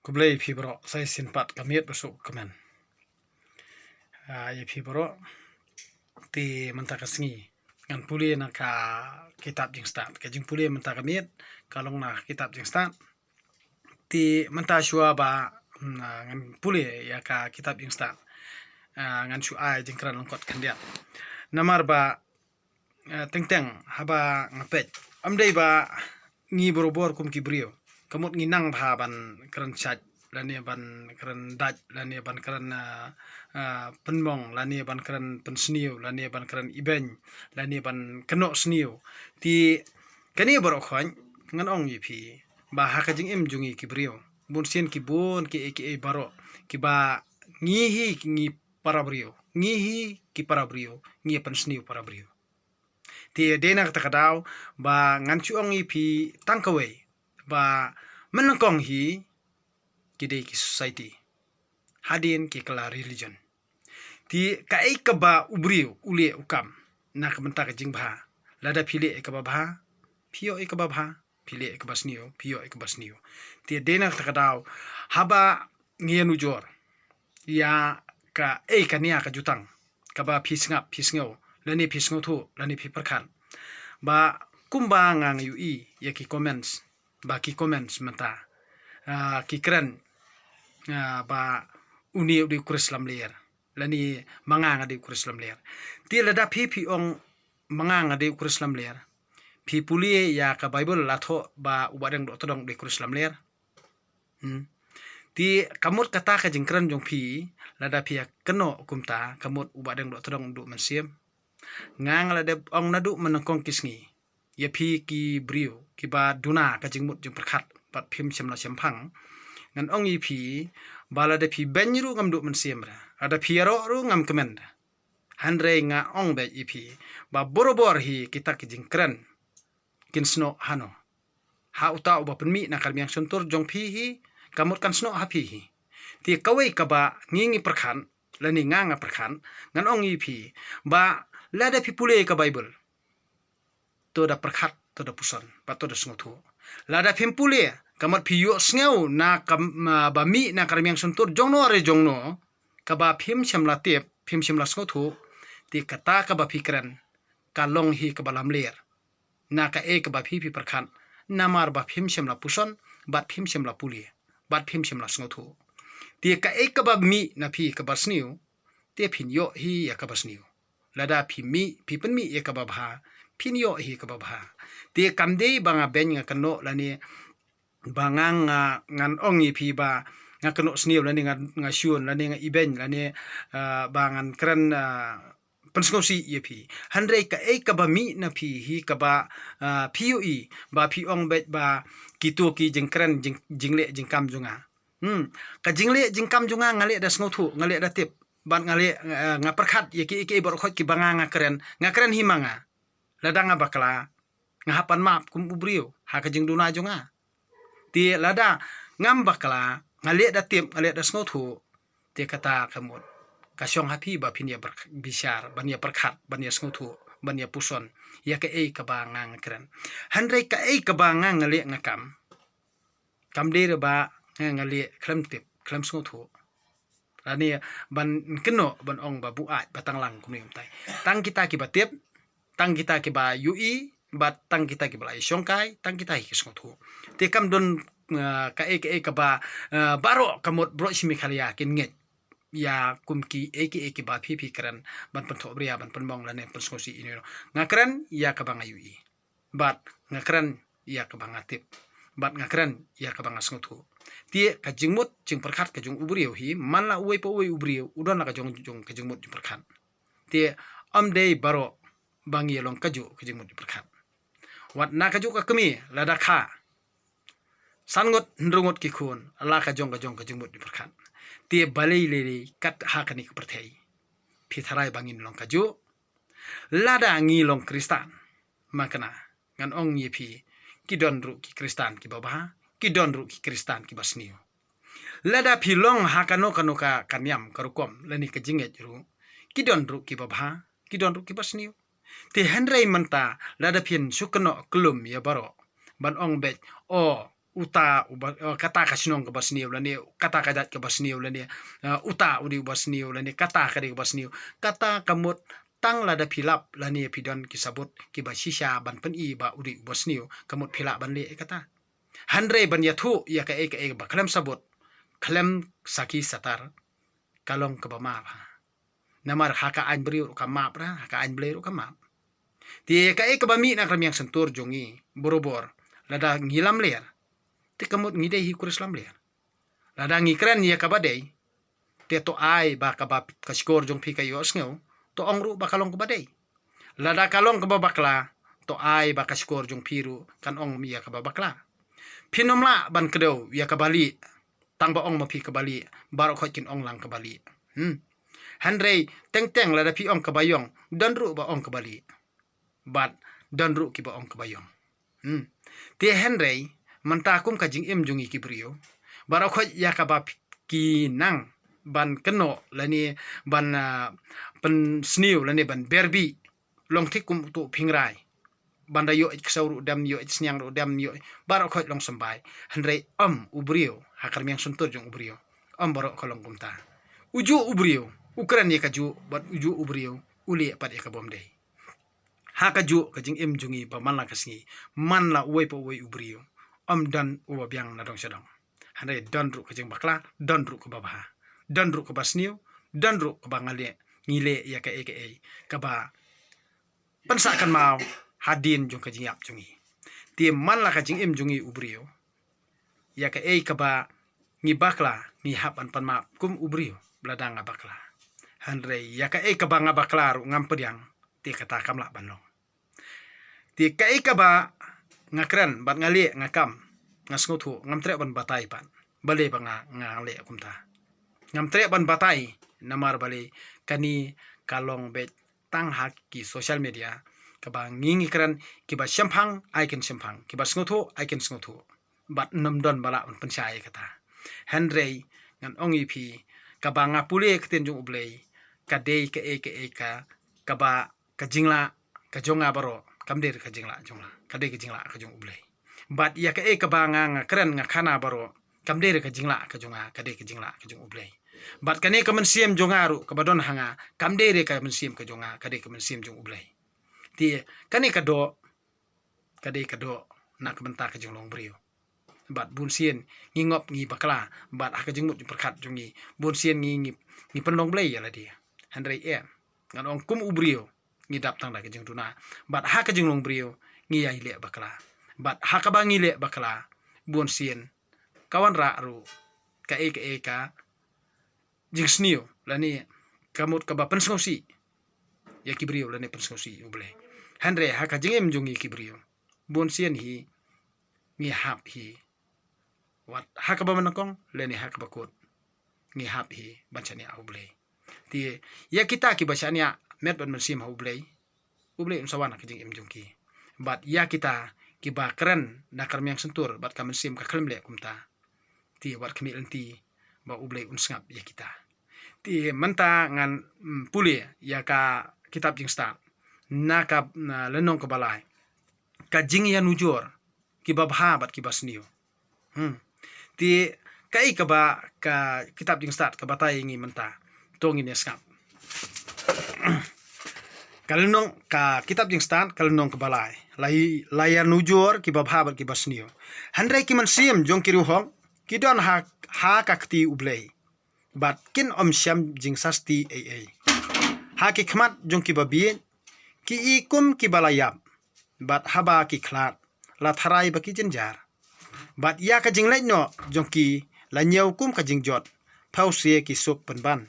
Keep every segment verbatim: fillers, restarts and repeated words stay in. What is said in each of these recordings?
Khublei phi baroh, sa shisien pat ka miet bad suk ka kmen. Ah, ïa phi baroh, te mynta ka sngi ngan pule na ka kitab Jingstad. Ka jingpule mynta ka miet ka long na ka kitab Jingstad. Te mynta shuwa ba, mm, ah, ngan pule ïa ka kitab Jingstad, ah, ngan shu ai jingkren lyngkot khyndiat. Namar ba, eh, teng teng haba nga peit, ym dei ba ngi barabor kum ki briew. Ka mut ngi nang bha ban kren shait, lane ban kren dait, lane ban kren, eh, eh, pynmong, lane ban kren pynsniew, lane ban kren ibeiñ, lane ban kynnoh sniew. Te kane baroh khoit ngan ong ïa phi ba ha ka jingim jong ngi ki briew, bun sien ki bun kiei kiei baroh kiba ngi hi ngi para briew, ngi hi ki para briew, ngi ïa pynsniew para briew. Te dei na kata ka daw ba ngan shu ong ïa phi tang kawei ba mynnyngkong hi ki dei ki society, hadien ki kylla religion. Te kaei kaba u briew u leh u kam na ka bynta ka jingbha, lada phi leh ïa kaba bha, phi ïoh ïa kaba bha, phi leh ïa kaba sniew, phi ïoh ïa kaba sniew. Te dei na kata ka daw haba ngi ïanujor ïa kaei ka nia ka jutang kaba phi sngap, phi sngew, lane phi sngewthuh, lane phi pyrkhat. Ba kumba nga nga ïohi ïa ki comments, ba ki comments mynta, ah, ki kren, ah, ba une u dei u Khrist lamler, lane ma nga nga dei u Khrist lamler. Te lada phi phi ong ma nga nga dei u Khrist lamler, phi pule ïa ka Baibl la thoh ba u Bahdeng Dohtdong u dei u Khrist lamler. Hmm. Te ka mut kata ka jingkren jong phi, lada phi ïa kynnoh kumta, ka mut u Bahdeng Dohtdong u duh mynsiem. Nga nga la dep ong naduh mynnyngkong ki sngi ïa phi ki briew kiba duna ka jingmut jingpyrkhat bad phim shym la shemphang. Ngan ong ïa phi ba lada phi beiñ ruh ngam duh mynsiem re, lada phi ïaroh ruh ngam kmen re. Hynrei nga ong beit ïa phi ba barabor hi kita ki jingkren kin snoh hano ha uta uba pynmih na ka rmiang shyntur jong phi hi, ka mut kan snoh ha phi hi. Te kawei kaba ngi ngi pyrkhat, lane nga nga pyrkhat, ngan ong ïa phi ba lada phi pule ka Baibl, to da pyrkhat, to da puson, bad to da sngewthuh. Lada phim pule, ka mut phi ïohsngew na ka, ma, ba mih na ka rmiang shyntur jong no re jong no, kaba phim shym la tip, phim shym la sngewthuh, te kata kaba phi kren ka long hi kaba lamler na kaei kaba phi phi pyrkhat, namar ba phim shym la puson, bad phim shym la pule, bad phim shym la sngewthuh. Te kaei kaba mih na phi kaba sniew, te phin ïoh hi ïa kaba sniew. Lada phi mih, phi pynmih ïa kaba bha, phin ïoh hi kaba bha. Te kam dei ba nga beiñ nga kynnoh lane ba nga nga, ngan ong ïa phi ba nga kynnoh sniew lane nga, nga shun lane nga ibeiñ lane, ah, ba ngan kren, ah, pynsngewsih ïa phi. Hynrei kaei kaba mih na phi hi kaba, ah, phi ïohi ba phi ong beit ba kito ki jingkren jing, jingleh jingkam jong nga. Hmm. Ka jingleh jingkam jong nga nga leh da sngewthuh, nga leh da tip. Bad nga leh, eh, nga pyrkhat ïa kiei kiei baroh khoit kiba nga nga kren, nga kren hi ma nga. Lada nga bakla, nga hap ban map kum u briew ha ka jingduna jong nga. Te lada ngam bakla, nga leh da tip, nga leh da sngewthuh, te kata ka mut ka shong ha phi ba phin ïa bishar, ban ïa pyrkhat, ban ïa sngewthuh, ban ïa puson ïa kaei kaba nga nga kren. Hynrei kaei kaba nga nga leh nga kam, kam dei re ba nga nga leh khlem tip, khlem sngewthuh, lane ban kynnoh ban ong ba buaid ba tang lang kumne kumtai. Tang kita kiba tip, tang kita kiba ïohi, bad tang kita kiba la ïashongkai, tang kita hi ki sngewthuh. Te kam don, ah, kaei kaei kaba, ah, baroh ka mut baroh shi Meghalaya kin ngeit ïa kum kiei kiei kiba phi phi kren ban pynthohbria, ban pynmong lane pynsngewsih ïa ino. Nga kren ïa kaba nga ïohi, bad nga kren ïa kaba nga tip, bad nga kren ïa kaba nga sngewthuh. Te ka jingmut jingpyrkhat ka jong u briew hi, man la uwei pa uwei u briew u don la ka jong, jong ka jingmut jingpyrkhat. Te ym dei baroh ba ngi ïa long kajuh ka jingmut jingpyrkhat. Wat na kajuh ka kmie, lada kha san ngut hynriew ngut ki khun, la ka jong ka jong ka jingmut jingpyrkhat. Te balei lei lei kat ha kane ka pyrthei phi tharai ba ngin long kajuh? Lada ngi long Khristan, ma kane ngan ong ïa phi, ki don ruh ki Khristan kiba bha, ki don ruh ki Khristan kiba sniew. Lada phi long ha kano kano ka, ka niam ka rukom lane ka jingngeit ruh, ki don ruh kiba bha, ki don ruh kiba sniew. Te hynrei mynta lada phin shu kynnoh kyllum ïa baroh ban ong beit, o, uta uba, eh, kata ka shnong kaba sniew lane kata ka jait kaba sniew lane, eh, uta u dei uba sniew lane kata ka dei kaba sniew. Kata ka mut tang lada phi lap lane phi don ki sabut kiba shisha ban pyni ba u dei uba sniew, ka mut phi lah ban leh ïa kata. Hynrei ban ïathuh ïa kaei kaei ba khlem sabut, khlem sakhi satar, ka long kaba map ha. Namar ha ka aiñ briew ruh ka map ra, ha ka aiñ Blei ruh ka map. Te kaei kaba mih na ka rmiang shyntur jong ngi, borobor, lada ngi lamler, te ka mut ngi dei hi u Khrist lamler. Lada ngi kren ïa kaba dei, te to ai ba kaba ka shkor jong phi ka ïohsngew, to ong ruh ba ka long kaba dei. Lada ka long kaba bakla, to ai ba ka shkor jong phi ruh kan ong ïa kaba bakla. Phin ym lah ban kdew ïa kaba lieh, tang ba ong ma phi kaba lieh, baroh khoit kin ong lang kaba lieh. Hmm. Hynrei teng teng lada phi ong kaba ïong, don ruh ba ong kaba lieh. Bad don ruh kiba ong kaba ïong. Hmm. Te hynrei mynta kum ka jingim jong ngi ki briew, baroh khoit ïa kaba ki nang ban kynnoh lane ban, ah, pynsniew lane ban berbih, long thik kum uto u phingrai. Ban da ïoh ïa ka ksew ruh dem, ïoh ïa ka sniang ruh dem, ïoh baroh khoit long symbai. Hynrei ym, u briew ha ka rmiang shyntur jong u briew, ym baroh ka long kumta. Ujuh u briew u kren ïa kajuh bad ujuh u briew u leh pat ïa ka bym dei. Ha kajuh ka jingim jong ngi ba man la ka sngi, man la uwei pa uwei u briew, ym don uba biang na dong sha dong. Hynrei don ruh ka jingbakla, don ruh kaba bha, don ruh kaba sniew, don ruh kaba nga leh, ngi leh ïa kaei kaei kaba pynsah kynmaw hadien jong ka jingïap jong ngi. Te man la ka jingim jong ngi u briew, ïa kaei kaba ngi bakla, ngi hap ban pan map kum u briew ba lada nga bakla. Hynrei ïa kaei kaba nga bakla ruh ngam pdiang, te kata kam lah ban long. Te kaei kaba nga kren bad nga leh nga kam, nga sngewthuh, ngam treh ban batai pat balei ba nga, nga leh kumta. Ngam treh ban batai namar balei kane ka long beit tang ha ki social media, kaba ngi ngi kren, kiba shemphang ai kin shemphang, kiba sngewthuh ai kin sngewthuh. Bad ym don ba lah ban pynshai ïa kata. Hynrei ngan ong ïa phi, kaba nga pule ktien jong U Blei, ka dei kaei kaei ka, kaba ka jinglah ka jong nga baroh kam dei ka jinglah jong nga, ka dei ka jinglah ka jong U Blei. Bad ïa kaei kaba nga, nga kren nga khana baroh kam dei ka jinglah ka jong nga, ka dei ka jinglah ka jong U Blei. Bad kane ka mynsiem jong nga ruh kaba don ha nga kam dei ka mynsiem ka jong nga, ka dei ka mynsiem jong U Blei. Te kane ka doh ka dei ka doh na ka bynta ka jinglong briew. Bad bun sien ngi ngop ngi bakla, bad ha ka jingmut jingpyrkhat jong ngi bun sien ngi, ngi, ngi pynlong Blei ïa lade. Hynrei em, ngan ong kum u briew ngi dap tang da ka jingduna, bad ha ka jinglong briew ngi ïai leh bakla. Bad ha kaba ngi leh bakla, bun sien ka wanrah ruh kaei kaei ka jingsniew lane ka mut kaba pynsngewsih ïa ki briew lane pynsngewsih ïa U Blei. Hynrei ha ka jingim jong ngi ki briew, bun sien hi ngi hap hi, wat ha kaba nyngkong lane ha kaba kut, ngi hap hi ban shaniah ha U Blei. Te ïa kita kiba shaniah met bad mynsiem ha U Blei, U Blei un sa wan ha ka jingim jong ki. Bad ïa kita kiba kren na ka rmiang shyntur bad ka mynsiem ka khlem leh kumta, te wat khmih lynti ba U Blei un sngap ïa kita. Te mynta ngan, mm, pule ïa ka kitab Jingstad na ka, na lynnong kaba lai, ka jingïanujor kiba bha bad kiba sniew. Hmm. Te kaei kaba ka kitab Jingstad ka batai ïa ngi mynta? To ngin ïa sngap. Ka lynnong, ka kitab Jingstad ka lynnong kaba lai, la ïa, la ïanujor kiba bha bad kiba sniew. Hynrei ki mynsiem jong ki riewhok ki don ha, ha ka kti U Blei, bad kin ym shem jingsasti ei ei. Ha ki khmat jong kiba bieit ki i kum kiba la ïap, bad haba ki khlad la tharai ba ki jynjar. Bad ïa ka jingleit noh jong ki la ñiew kum ka jingjot, pawsie ki suk pynban.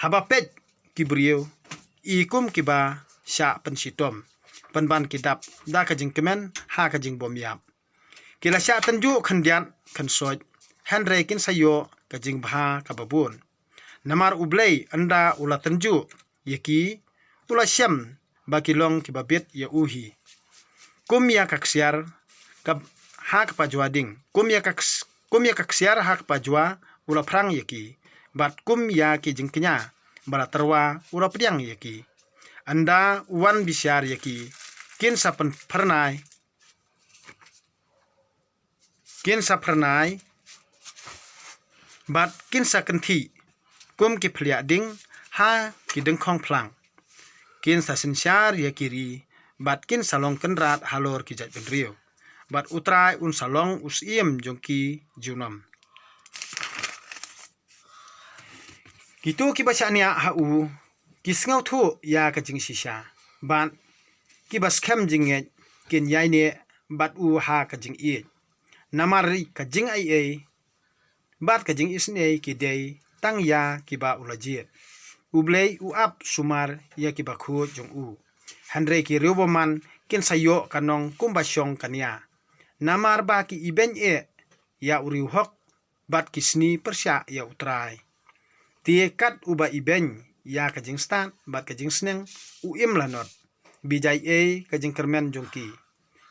Haba peit ki briew i kum kiba shah pynshitom, pynban ki dap da ka jingkmen ha ka jingbym ïap. Ki la shah tynjuh khyndiat khynsoit, hynrei kin sa ïoh ka jingbha kaba bun. Namar U Blei ynda u la tynjuh ïa ki, u la shem ba ki long kiba bit ïa u hi. Kum ïa ka ksiar ka, ha ka pajua ding, kum ïa ka ks-, kum ïa ka ksiar ha ka pajua u la phrang ïa ki, bad kum ïa ki jingkñia ba la tyrwa u la pdiang ïa ki. Ynda u wan bishar ïa ki, kin sa pynphyrnai Kin sa phyrnai bad kin sa kynthih kum ki phliah ding ha ki dyngkhong phlang. Kin sa synshar ïa ki ri bad kin sa long kynrad halor ki jaitbynriew, bad U Trai un sa long u Syiem jong ki junom. Kito kiba shaniah ha u ki sngewthuh ïa ka jingshisha, bad kiba skhem jingngeit kin ïaineh bad u ha ka jingïeit. Namar ka jingaiei bad ka jingisynei ki dei tang ïa kiba u la jied. U Blei u ap sumar ïa kiba khuid jong u, hynrei ki riewbymman kin sa ïoh ka nong kumba shong ka nia. Namar ba ki ibeiñ eh ïa u riewhok bad ki sni pyrshah ïa U Trai. Te kat uba ibeiñ ïa ka jingstad bad ka jingsneng u im lanot. Bijai ei ka jingkyrmen jong ki,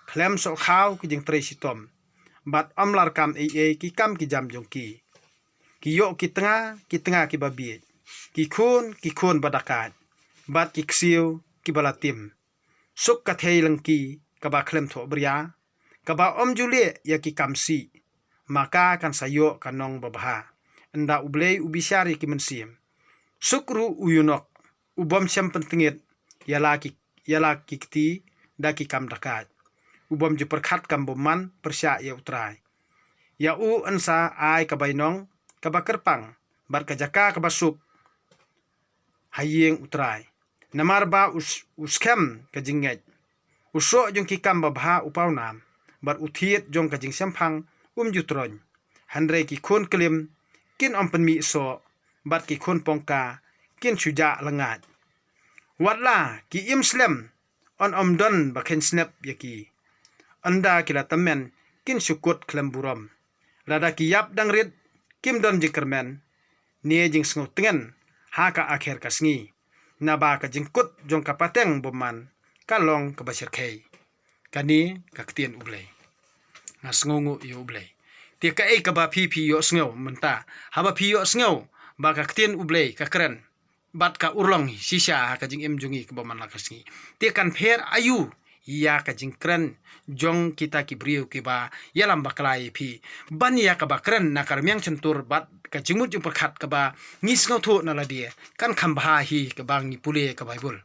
khlem sohkhaw ki jingtrei shitom, bad ym larkam ei ei ki kam ki jam jong ki. Ki ïoh ki tnga, ki tnga kiba bieit, ki khun, ki khun ba dakaid, bad ki ksiew kiba la tim. Suk ka thei lyngki kaba khlem thohbria, kaba ym ju leh ïa ki kam sih, ma ka kan sa ïoh ka nong babha. Ynda U Blei u bishar ïa ki mynsiem. Suk ruh u ïunok u bym shem pyntngit ïa la ki, ïa la ki kti da ki kam dakaid, u bym ju pyrkhat kam bymman pyrshah ïa U Trai. Ïa u yn sa ai ka bainong kaba kyrpang bad ka jaka kaba suk ha ïing U Trai. Namar ba u s-, u skhem ka jingngeit. U soh jong ki kam babha u pawnam, bad u thied jong ka jingshemphang um ju troiñ. Hynrei ki khun klim kin ym pynmih soh, bad ki khun pongka kin shu jah lyngngaid. Watla ki im slem, yn ym don ba kheiñ snep ïa ki. Ynda ki la tymmen kin shu kut khlem burom. Lada ki ïap dang rit kim don jingkyrmen ne jingsngew tngen ha ka akher ka sngi. Naba ka jingkut jong ka pateng bymman ka long kaba shyrkhei. Kane ka ktien U Blei. Nga sngewnguh ïa U Blei. Te kaei kaba phi phi ïohsngew mynta, haba phi ïohsngew ba ka ktien U Blei ka kren bad ka urlong shisha ha ka jingim jong ngi kaba man la ka sngi, te kan pher aïu ïa ka jingkren jong kita ki briew kiba ïalam bakla ïa phi? Ban ïa kaba kren na ka rmiang shyntur bad ka jingmut jingpyrkhat kaba ngi sngewthuh na lade, kan kham bha hi kaba ngi pule ka Baibl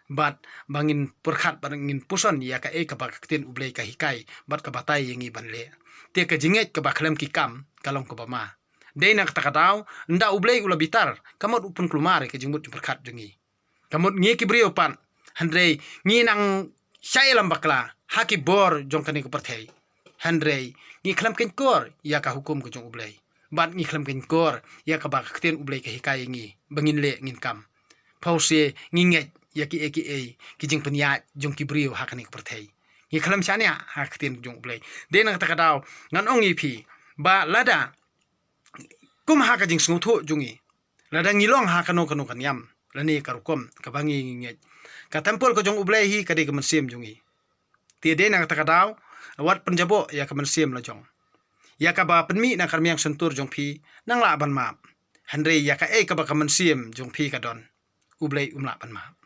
bad ba ngin pyrkhat bad ngin puson ïa kaei kaba ka ktien U Blei ka hikai bad ka batai ïa ngi ban leh. Te ka jingngeit kaba khlem ki kam ka long kaba ma. Dei na kata ka daw, ynda U Blei u la bitar, ka mut u pynkulmar ïa ka jingmut jingpyrkhat jong ngi. Ka mut ngi ki briew pat, hynrei ngi nang shah ïalam bakla ha ki bor jong kane ka pyrthei, hynrei ngi khlem kynjor ïa ka hukum ka jong U Blei. Bad ngi khlem kynjor ïa kaba ka ktien U Blei ka hikai ïa ngi ba ngin leh ngin kam. Phewse ngi ngeit ïa kiei kiei ki jingpynïaid jong ki briew ha kane ka pyrthei. Ngi khlem shaniah ha ka ktien jong U Blei. Dei na kata ka daw ngan ong ïa phi ba lada kum ha ka jingsngewthuh jong ngi, lada ngi long ha kano kano ka niam lane ka rukom kaba ngi ngeit, ka templ ka jong U Blei hi ka dei ka mynsiem jong ngi. Te dei na kata ka daw, wat pynjaboh ïa ka mynsiem la jong. Ïa kaba pynmih na ka rmiang shyntur jong phi, nang lah ban map. Hynrei ïa kaei kaba ka mynsiem jong phi ka don, U Blei um lah ban map.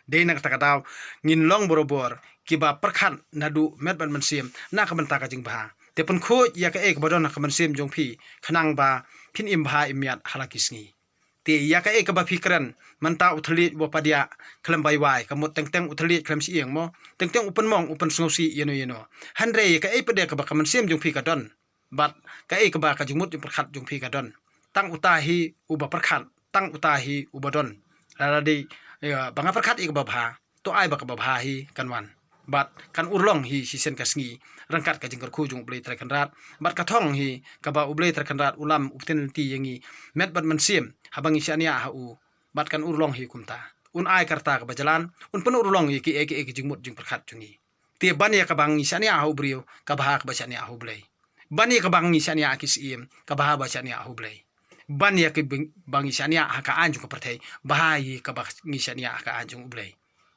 Dei na kata ka daw ngin long borabor kiba pyrkhat naduh met bad mynsiem na ka bynta ka jingbha. Te pynkhuid ïa kaei kaba don ha ka mynsiem jong phi, khnang ba phin im bha im miat ha la ki sngi. Te ïa kaei kaba phi kren mynta, u thylliej uba padiah khlem baiwai, ka mut teng teng u thylliej khlem shyieng mo, teng teng u pynmong u pynsngewsih ïano ïano. Hynrei ïa kaei pat de kaba ka mynsiem jong phi ka don, bad kaei kaba ka jingmut jingpyrkhat jong phi ka don, tang uta hi uba pyrkhat, tang uta hi uba don. Lada dei, ïa, ba nga pyrkhat ïa kaba bha, to ai ba kaba bha hi kan wan. Bad kan urlong hi shisien ka sngi ryngkat ka jingkyrkhu jong U Blei Trai Kynrad. Bad ka thong hi kaba U Blei Trai Kynrad u lam u pynlynti ïa ngi met bad mynsiem, haba ngi shaniah ha u. Bad kan urlong hi kumta. Un ai ka rta kaba jlan, un pynurlong ïa kiei kiei ki jingmut jingpyrkhat jong ngi. Te ban ïa kaba ngi shaniah ha u briew, ka bha kaba shaniah ha U Blei. Ban ïa kaba ngi shaniah ha ki syiem, ka bha ba shaniah ha U Blei. Ban ïa kaba ngi shaniah ha ka aiñ jong ka pyrthei, bha ïa kaba ngi shaniah ha ka aiñ jong U Blei.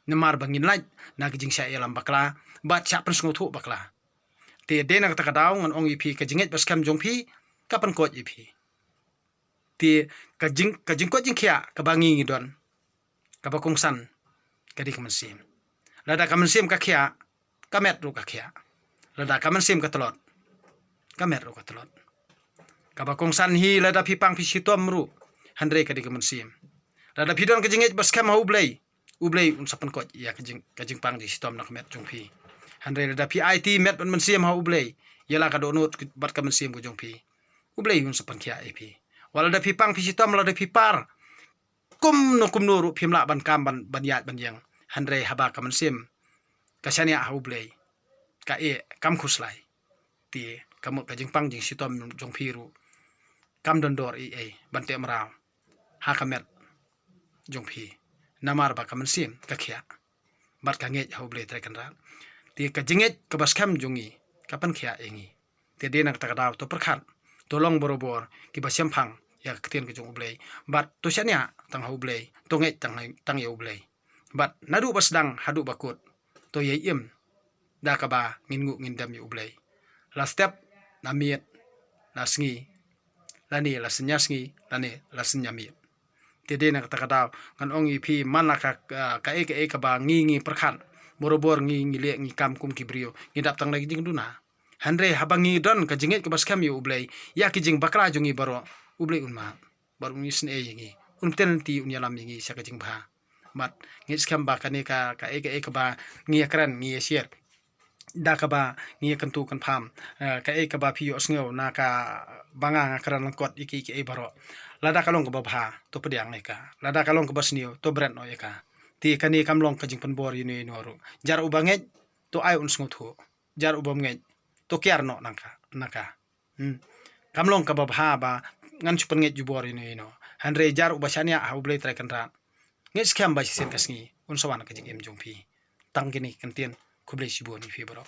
Namar ba ngin lait na ka jingshah ïalam bakla bad shah pynsngewthuh bakla. Te dei na kata ka daw ngan ong ïa phi, ka jingngeit ba skhem jong phi ka pynkoit ïa phi. Te ka jing, ka jingkoit jingkhiah kaba ngi ngi don, kaba kongsan, ka dei ka mynsiem. Lada ka mynsiem ka khiah, ka met ruh ka khiah. Lada ka mynsiem ka tlot, ka met ruh ka tlot. Kaba kongsan hi lada phi pang phi shitom ruh, hynrei ka dei ka mynsiem. Lada phi don ka jingngeit ba skhem ha U Blei, U Blei un sa pynkoit ïa ka jing, ka jingpang jingshitom na ka met jong phi. Hynrei lada phi aiti met bad mynsiem ha U Blei, ïa la ka dohnud bad ka mynsiem ka jong phi, U Blei un sa pynkhiah ïa phi. Wat lada phi pang phi shitom, lada phi par, kumno kumno ruh phim lah ban kam ban, ban ïaid ban ïeng. Hynrei haba ka mynsiem ka shaniah ha U Blei, ka eh, kam khuslai, te ka mut ka jingpang jingshitom jong phi ruh kam don dor ei ei ban teh mraw ha ka met jong phi. Namar ba ka mynsiem ka khiah bad ka ngeit ha U Blei Trai Kynrad. Te ka jingngeit kaba skhem jong ngi ka pynkhiah ïa ngi. Te dei na kata ka daw to pyrkhat, to long barobor kiba shemphang ïa ka ktien ka jong U Blei. Bad to shaniah tang ha U Blei, to ngeit tang, tang ïa U Blei. Bad naduh ba sdang haduh ba kut, to ïai im da kaba ngin nguh ngin dem ïa U Blei. La step na miet, la sngi, lane la synñia sngi, lane la synñia miet. Te dei na kata ka daw ngan ong ïa phi, man la ka, ka, kaei kaei kaba ngi ngi pyrkhat, barobor ngi ngi leh ngi kam kum ki briew, ngi dap tang da ki jingduna. Hynrei haba ngi don ka jingngeit kaba skhem ïa U Blei, ïa ki jingbakla jong ngi baroh, U Blei un map bad un isynei ïa ngi, un pynthikna, un ïalam ïa ngi sha ka jingbha. Bad ngi skhem ba kane ka, kaei kaei kaba ngi ïakren ngi ïashare, da kaba ngi ïakyntu kynpham, eh, kaei kaba phi ïohsngew na kaba nga nga kren lyngkot ïa kiei kiei baroh, lada ka long kaba bha to pdiang ïa ka, lada ka long kaba sniew to bret noh ïa ka. Te kane kam long ka jingpynbor ïano ïano ruh. Jar uba ngeit to ai un sngewthuh, jar u bym ngeit to kiar noh na ka, na ka. Hmm. Kam long kaba bha ba ngan shu pynngeit jubor ïano ïano. Hynrei jar uba shaniah ha U Blei Trai Kynrad, ngeit skhem ba shisien ka sngi un sa wan ka jingim jong phi. Tang kine ki kyntien, khublei shibun ïa phi baroh.